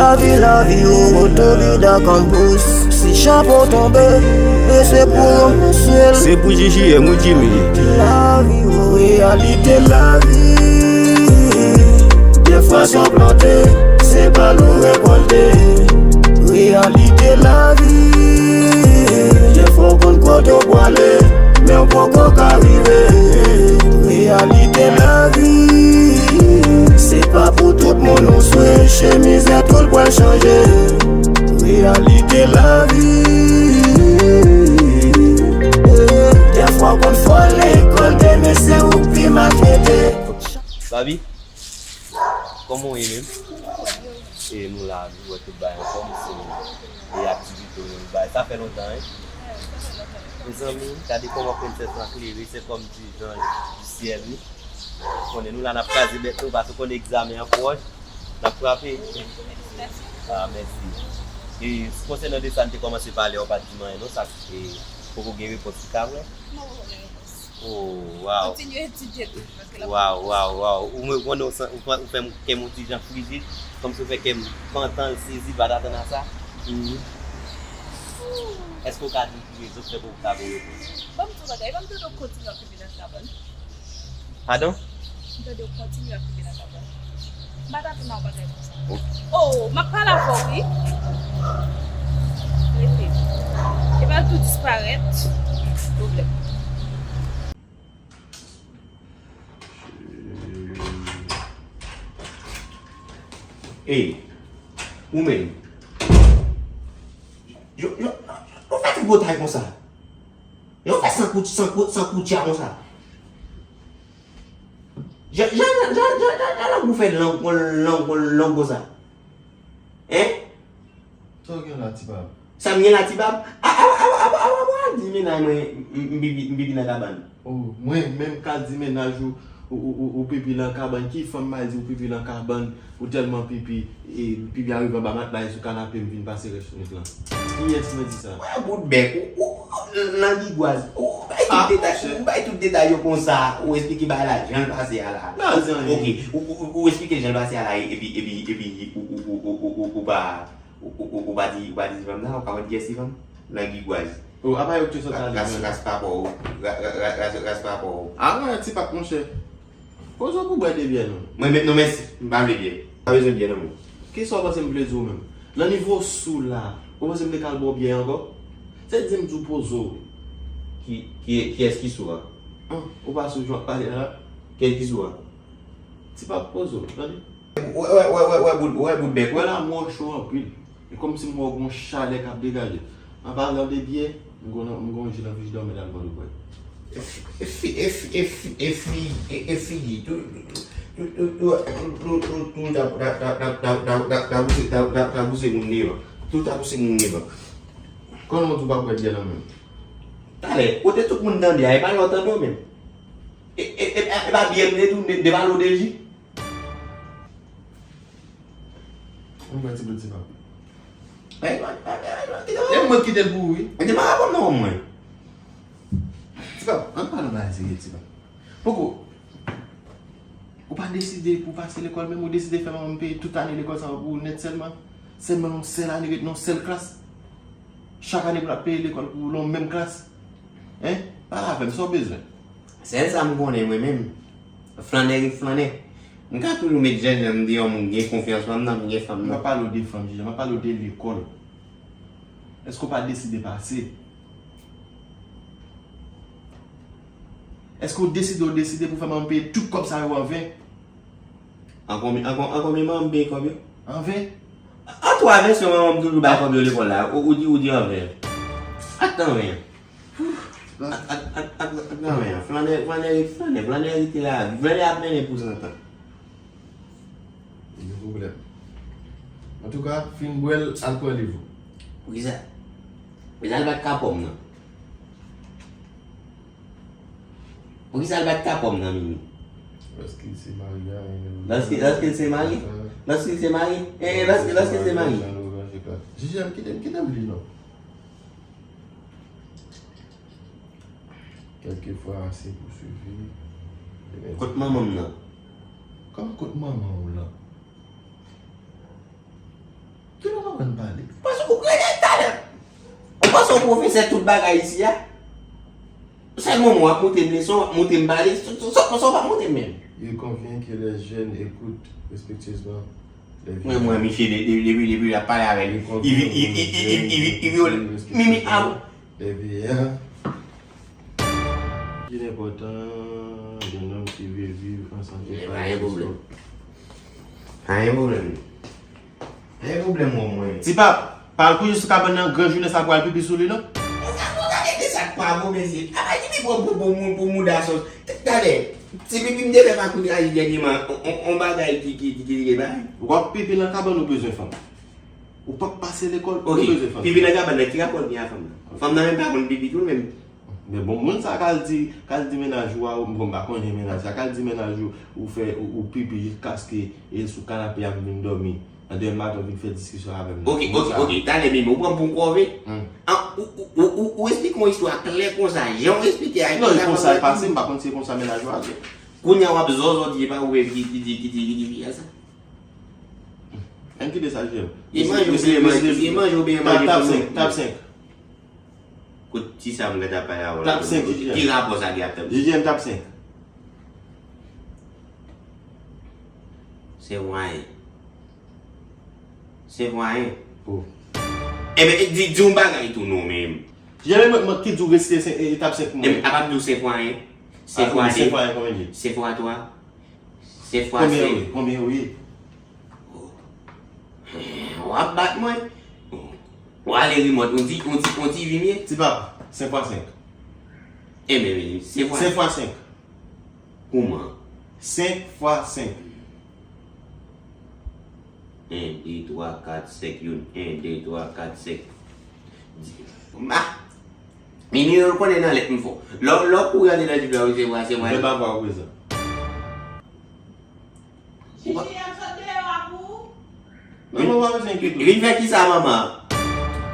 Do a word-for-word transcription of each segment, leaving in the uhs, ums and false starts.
Lavi, lavi, ou, ou, toli dan kanpous. Si chapo tonbe, e se pou yon sèl. Se pou J J M, wi, Jimmy. Lavi, ou, reyalite lavi. Defwa se w plante, se pa l ou rekòlte. Reyalite lavi. Defwa w konn kote w prale, men w poko ka rive. Reyalite lavi. Se pa pou tout moun ou swe, chemiz la tou l pral chanje. Reyalite lavi. Defwa w konn fò lekòl, demen se ou k pi maltrete. Babi, kòman w ye menm? E nou la, nou wè tout bagay anfòm, se e aktivite w menm bagay. Sa fè lontan, en? Mezanmi, gade kòman prensès lan klere, se kòm di zanj di syèl, wi. Konnen nou la, n ap kraze bèt nou, paske konnen egzamen an pwòch, n ap frape. Ah, mèsi. E konsènan de sa n te kòmanse pale a, w pa t di m anyen non, sa e poko gen repons ki ka wè. Oh, wow. Kontinye etidye tou, paske l ap Wow, wow, wow. Ou mwen konnen ou san- ou fè, ou fè m kè m yon ti jan frijid, kòmsi ou fè kè m pantan, l sezi, l pa t atann a sa. Mhm. Èske w ka di m ki rezon k fè poko ka gen repons? Ban m di w bagay, ban m tande w kontinye ap pipi nan kabann. Padon? M tande w kontinye ap pipi nan kabann. M pa t atann a yon bagay konsa. Oh, m ap pale avè w, wi. Rete. Epi l tou disparèt. Pwoblèm. Ey, ou menm. Yo, yo, yo fè tout bòtay konsa. Yo fè san kout, san kout, san koutya konsa. Jan, jan, jan lang ou fè long, long, long, long konsa. Hein? Sa w gen la, Ti Bab? Sa m gen la, Ti Bab? A, a, a, a, a, a, a, di mennaj mwen, m, m, m pipi, m pipi nan kabann. Oh, mwen menm ka di mennaj ou, ou, ou, ou, ou pipi nan kabann. Ki fanm m al di ou pipi nan kabann, ou tèlman pipi, e pipi a rive anba matla, e sou kanape m vin pase rès nwit lan. Kiyès mwen di sa? Wè bout bèk, ou, ou, ou, langigwaz. Ou bay tout Ah, detay, monchè. Ou bay tout detay yo konsa, ou esplike bagay la, jan l pase a la. Ba, zanmi. Ok, ou, ou, ou, ou esplike jan l pase a la, epi, epi, epi, ou, ou, ou, ou, ou, ou pa, ou, ou, ou, ou pa di, ou pa di fanm nan, ou pa konn kiyès ki fanm? Langigwaz. Oh, apa yo te sot ale, Ras, ras, ras pa pa w, ra-, ra-, ra-, ras, ras pa pa w. Ah, non, Ti Bab, monchè. Poze w pou bwè de byè, non. Mwen menm, non, mèsi. M pa vle byè. Pa bezwen byè nan men w. Kisa w panse m vle di w menm? Nan nivo w sou la, ou panse m te ka al ba w byè ankò? Se di m di w poze w. Ki, ki, kiyès ki sou a? An, ou pa sou jan w ap pale a la? Kiyès ki sou a? Ti Bab, poze w, tande. Wè, wè, wè, wè, wè, bout, wè, bout bèk, wè. Wè la, m wè w cho anpil. E kòmsi m wè w gon chalè k ap degaje. An palan de byè, m gon, m gon ji nan frijidè, w mèt al mande w bwè. E fi, e fi, e fi, e fi, e fi, e, e figi, tou, tou, tou, tou, tou, tou, tou, ta, ta, ta pouse, ta, ta, ta pouse moun devan. Tou ta pouse moun devan. Kòman w di w pa bwè byè nan men m? Talè, kote tout moun tande a, e pa lè w tande w menm. E, e, e, e pa byè m te di w, m te, m te pale w de ji. Mwen pran ti bout Ti Bab. Ay, ay, ay, ay, ay, kite m. E mwen kite l pou ou, wi. Mete pa rapò m nan men mwen. Ti Bab, ann pale yon bagay serye, Ti Bab. Poko, ou pa deside pou pase lekòl menm, ou deside fè manman m peye tout ane lekòl sa yo pou ou nèt sèlman. Sèlman yon sèl ane ret nan yon sèl klas. Chak ane pou l ap peye lekòl pou ou nan yon menm klas. Hein? Pale avè m, sa w bezwen? Sèl sa m konnen mwen menm, flannè ret flannè. M ka toujou met jènjan m deyò, m gen konfyans pa m nan, m gen fanm nan. M pa pale w de fanm, jènjan, m ap pale w de lekòl. Èske w pa deside pase? Èske w deside, w deside pou fè manman m peye tout kòb sa yo an ven? An konbyen, an kon-, an konbyen manman m peye kòb yo? An ven. An twa vèsyon manman m toujou bay kòb yo lekòl la, ou, ou di, ou di an ven. Ak nan ven an. Ak, ak, ak, ak, ak nan ven an. Flannè, flannè, flannè, flannè rete la. Flannè ap mennen pou santan. Gen pwoblèm. Antouka, fin bwè l, al pran liv ou. Poukisa? Poukisa l pa t ka pòm nan? Poukisa l pa t ka pòm nan, Mimi? Lorsqu'il se maria, eh, Lorsqu'il, lorsqu'il se marie? Lorsqu'il se marie? Eh, lorsqu'il, lorsqu'il se marie? J J M, kite m, kite m li non. Quelquefois, c'est poursuivi. Kot manman m nan? Kòman kot manman w lan? Ann pale. Paske ou kreye talè. Ou panse ou pwofesè tout bagay isi a? Sèl moman w ap montre m leson, w ap montre m pale, sa w pa montre m menm. Il convient que les jeunes écoutent respectueusement les vieillards. Mwen, mwen, misye, depi, depi, depi l ap pale avè l, li vin, li vin, li vin, li vin, li vin, li vin, mimi, a. Les vieillards. Il est important d'un homme qui veut vivre en santé. Pa gen pwoblèm. Pa gen pwoblèm. Pa gen pwoblèm, mwen, mwen. Ti pap, pa al kouche sou kabann nan, gran jounen sa pou al pipi sou li, non? Mwen ta konn gade de sa k pa bon, mesye. Apa ki pi bon pou, pou, pou, pou mouda sòs. Talè, ti pipi m te fè pa kout rayi dènyèman, on, on, on bagay ki, ki, ki, ki te bay. W ap pipi nan kabann ou bezwen fanm. Ou p ap pase lekòl, ou bezwen fanm. Pipi nan kabann nan, ki rapò l gen a fanm nan? Fanm nan menm pa konn pipi tou, menm. Men bon, moun sa k al di, k al di mennaj ou a, bon, m pa konnen mennaj sa, k al di mennaj ou, ou fè, ou, ou pipi jiskaske e sou kanape a m vin dòmi. Nan demen maten, ou vin fè diskisyon avè m. Ok, ok, ok. Talè, Mimi, ou pran m pou kòve? An, ou, ou, ou, ou, ou esplike yon istwa klè konsa, jan w esplike a. Non, e konsa l pase, m pa konn si e konsa mennaj ou a ye. Kounye a w ap zòzò di e pa ou menm ki, ki di, ki di, ki di fi a sa. Ann kite sa, J M. E manje oubyen manje, e manje oubyen manje. Tap senk, tap senk. Kot ti sa m gentan pale avè w la? Tap senk, J J M. Ki rapò sa gen ak tap senk? J J M, tap senk. Se mwayen. Se mwayen. Oh. Enben, di, di yon bagay tou non, men. J J M, mwen, mwen ki di w resite senk, e, etap senk pou mwen. Enben, apa m di w se mwayen? Se fwa de. Se fwa de. Se fwa twa. Se fwa senk. Konbyen w ye? Konbyen w ye? W ap bat mwen. W ale remòt, on ti, on ti, on ti vimye. Ti papa, senk fwa senk. Enben, senk fwa senk. Senk fwa senk. Kouman? Senk fwa senk. En, de, twa, kat, senk, youn. En, de, twa, kat, senk. Ma, Mimi, ou konnen nan lèt m fò. Lè, lè w kouri andedan jip la, ou se vwa, se vwa. Vèb a vwa prezan. Chichi ap sot deyò a pou ou? Manman pa bezwen enkyete w. Vin fè kisa, manman?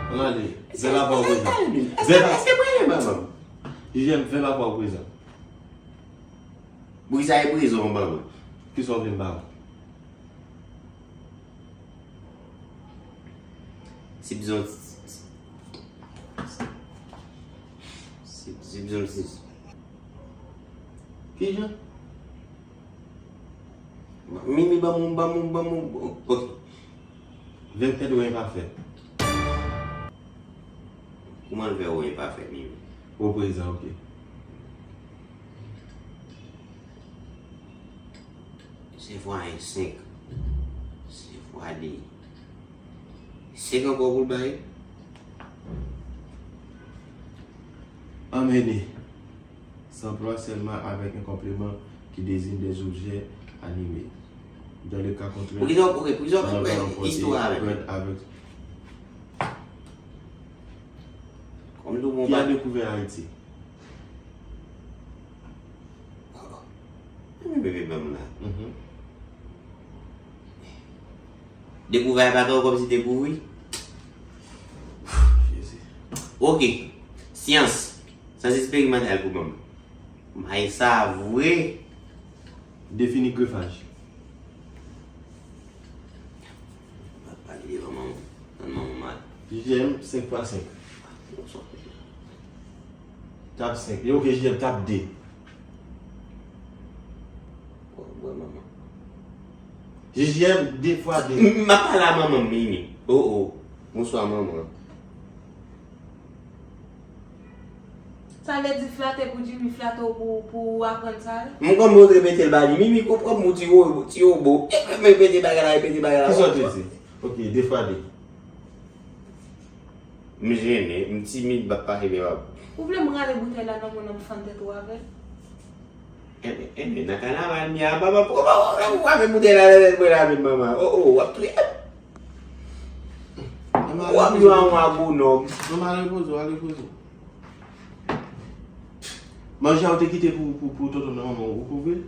Ann ale. Vèb a vwa prezan. Vèb a. Èske mwen renmen manman? J J M, vèb a vwa prezan. Bri sa e prezon, manman. Kisa w vle m ba ou? Se bizon. Se, se bizon sis. Kijan? Mimi, ban m, ban m, ban m, ok. Vèb tèt ou enpafè. Kouman l fè ou enpafè, Mimi? O prezan, ok. Se fwa en, senk. Se fwa de. Senk ankò pou l bay? Anmene. S'emploie seulement avec un complément qui désigne des objets animés. Dans le cas contraire, ça va emporter plainte avec. Kòm tou bon. Qui a découvert Haïti? Mwen bebe ban m la. Dekouvè pa twò kòmsi dekouvri. Jezi. Ok. Syans. Syans eksperimantal pou ban m. May sa vre. Defini grefaj. Pa pale devan manman. Tann manman mal. J J M, senk fwa senk. Tap senk. Yo, ok, J J M, tap de. Bwè manman. J J M, de fwa de. M, m ap pale a manman m, Mimi. Oh, oh. Bonswa, manman. Sa vle di flate pou Jimmy flate w pou, pou w aprann sa a? M konn mwen repete l ba li. Mimi, konprann mwen ti wo, ti wobo. E, e, repete bagay la, repete bagay la. Kisa w te di? Ok, de fwa de. M jennen, m timid, m p ap pale byen w ap. Ou vle m rale boutèy la nan men w, m fann tèt ou avè l? Enben, enben, nan kanaval m ye a, manman, poko, poko, poko, poko, men boutèy la nan tèt mwen la menm, manman. Oh, oh, w ap touye m. W ap jwe a yon agwonòm. Manman, ale repoze w, ale repoze w. Manje a ou te kite pou, pou, pou tonton nan manman w, ou kouvri l?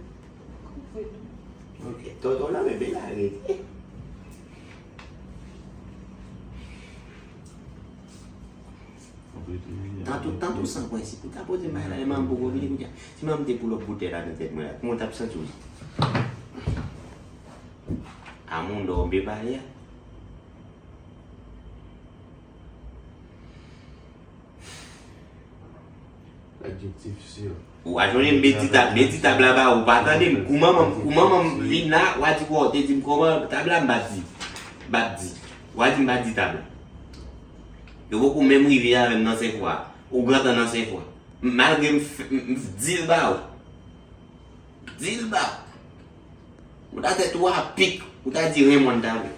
Kouvri l. Ok, tonton nan men byen arete. Tantou, tantou san prensip. Ou ka poze m bagay la, men manman m poko vini kounye a. Si manman m te poulòp boutèy la nan tèt mwen la, kòman w t ap santi w? A moun dòmi pale a. Adjektif si. Ou a jwenn m, m di tab, m di tab la ba ou, ou pa tande m. Kouman manman, kouman manman m vin la, ou a di, "Bon, ou te di m kòman tab la, m pa di." M pa di. Ou a di m pa di tab la. Yo poko menm rive avè m nan senk fwa. Ou gentan nan senk fwa. Malgre m f-, m, m di l ba ou. M di l ba ou. Ou ta tèt ou a pik. Ou ta di Raymond ta vle.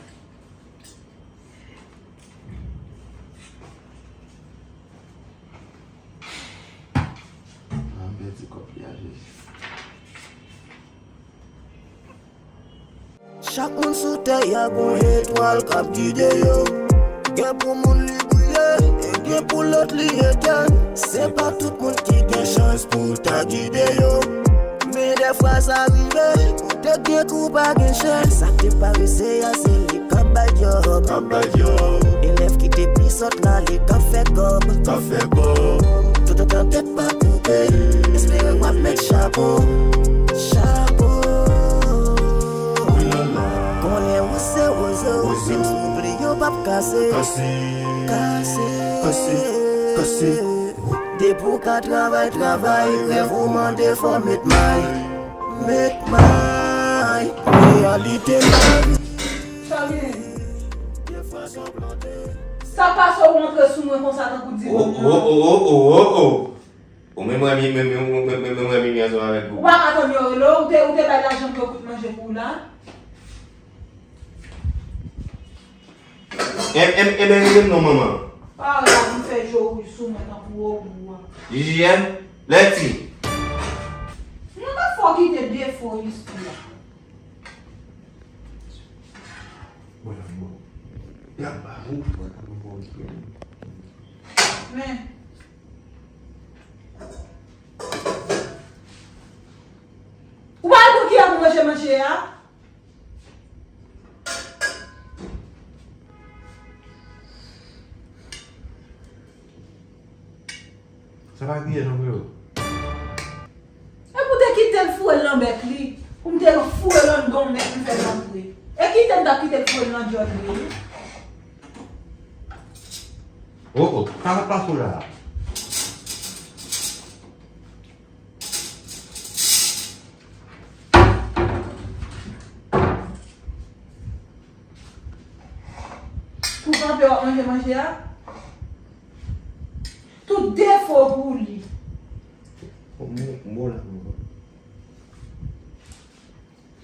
An pèdi kòb li a, Jezi. Chak moun sou tè a gon etwal k ap gide yo. Gen pou moun li briye, e gen pou lòt li etèn. Se pa tout moun ki gen chans pou ta gide yo. Men dèfwa sa rive, ou te gen kou pa gen chèn. Sa k te parese a, se li k ap bay djòb. K ap bay djòb. Elèv ki te pi sòt la, li k ap fè kòb. K ap fè kòb. Toutotan tèt pa koupe, espere w ap met chapo. Chapo. Konnen ou se wozo, menm si w pliye w p ap kase. Kase. Kase. Kase. Depi w ka travay, travay, rèv ou mande fò w met may. Met may. Reyalite lavi. Sa gen? Sa pase w rantre sou mwen konsa tankou di moun nan? Oh, oh, oh, oh, oh, oh. Ou menm wè mi, menm, menm, menm, menm, menm wè mi, mi ansanm avèk ou. Ou pa ka tann yo rele w, ou te, ou te bay lajan pou yo kout manje pou ou la. Em, em, em, em, em, non, manman. Pa la pou fè jowouj sou mwen tankou ogou a. J J M, Lèti. Mwen ka fò kite defo isi a. Mwen la, mwen. Y ap ba ou. Men. Ou pa konn ki lè pou manje manje a? Sa pa griyen non, freo. E pou te kite l foure l nan bèk li, pou m te foure l anndan w nèt, m fè l rantre. E kite m t ap kite l foure l nan djòl li wi. Oh, oh, sa k ap pase w la a? Pou kanpe w ap manje manje a? Tout defo pou li. Bon, bon, bon la, bon.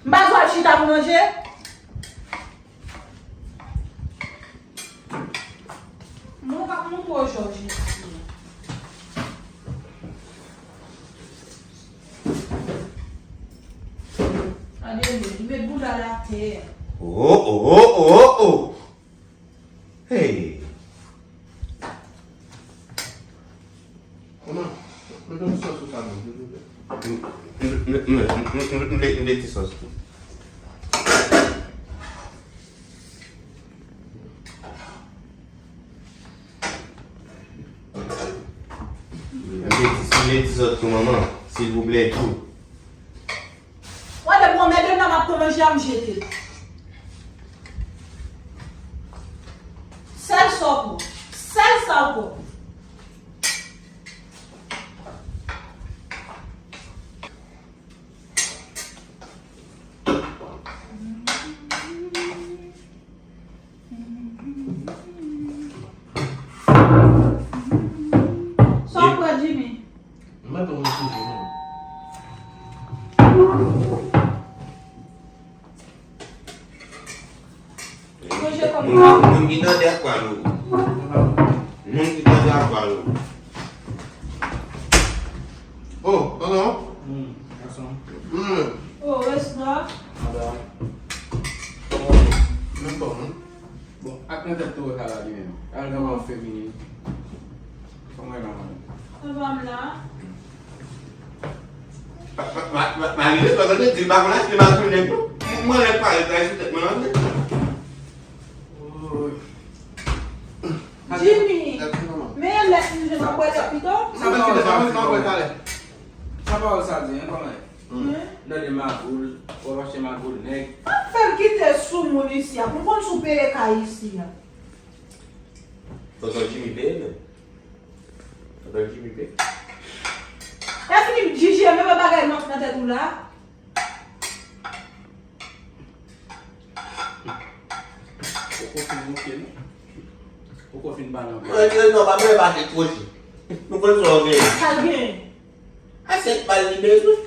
M pa dwe al chita pou manje? Mwen p ap montre w Jòj isi. Gade li, li met bouda l atè. Oh, oh, oh, oh, oh, oh. Hey. Manman, mete yon ti sòs sou sa non, silvouplè. M, m, m, m, m, m, m vle, m vle ti sòs tou. M vle ti, m vle ti sòs tou, manman, silvouplè, tou. Wè, depi w anmède m la, m ap pran manje a, m jete l. Sèl sa w pran. Sèl sa w pran. Sa w kwè, Jimmy? M pa konn si se menm. Moun, moun ki tande ap pale ou. Moun ki tande ap pale ou. Oh, tonton. Hmm, gason. Hmm. Oh, Resna. Madanm. Menm kòman? Bon, ak nan tèt tou wè ka la li menm. Al nan man feminin. Kòman e la madanm? Sa va m la? Pa, pa, pa, pa, pa rive, pa tande, di l pa konn achte magoul nèg non. Mwen lè pale, pale sou tèt mwen, non. Jimmy, men lè m jwenn nan bwè lèt pito. Sa pa wè, sa pa wè, sa pa wè talè. Sa pa wè sa di, hein, kòman e? Hmm. Nan de magoul, w ap achte magoul nèg. Pa fè l kite sou moun isi a, pou l konn sou peye kay isi a. Tonton Jimmy peye menm. Tonton Jimmy peye. E fini jije, menm bagay nan nan tèt ou la. Poko fin monte non. Poko fin balan. Mwen di non, pa mwen pa te kwochi. Nou konn sa w gen. Sa l gen. A sèt bal li bezwen.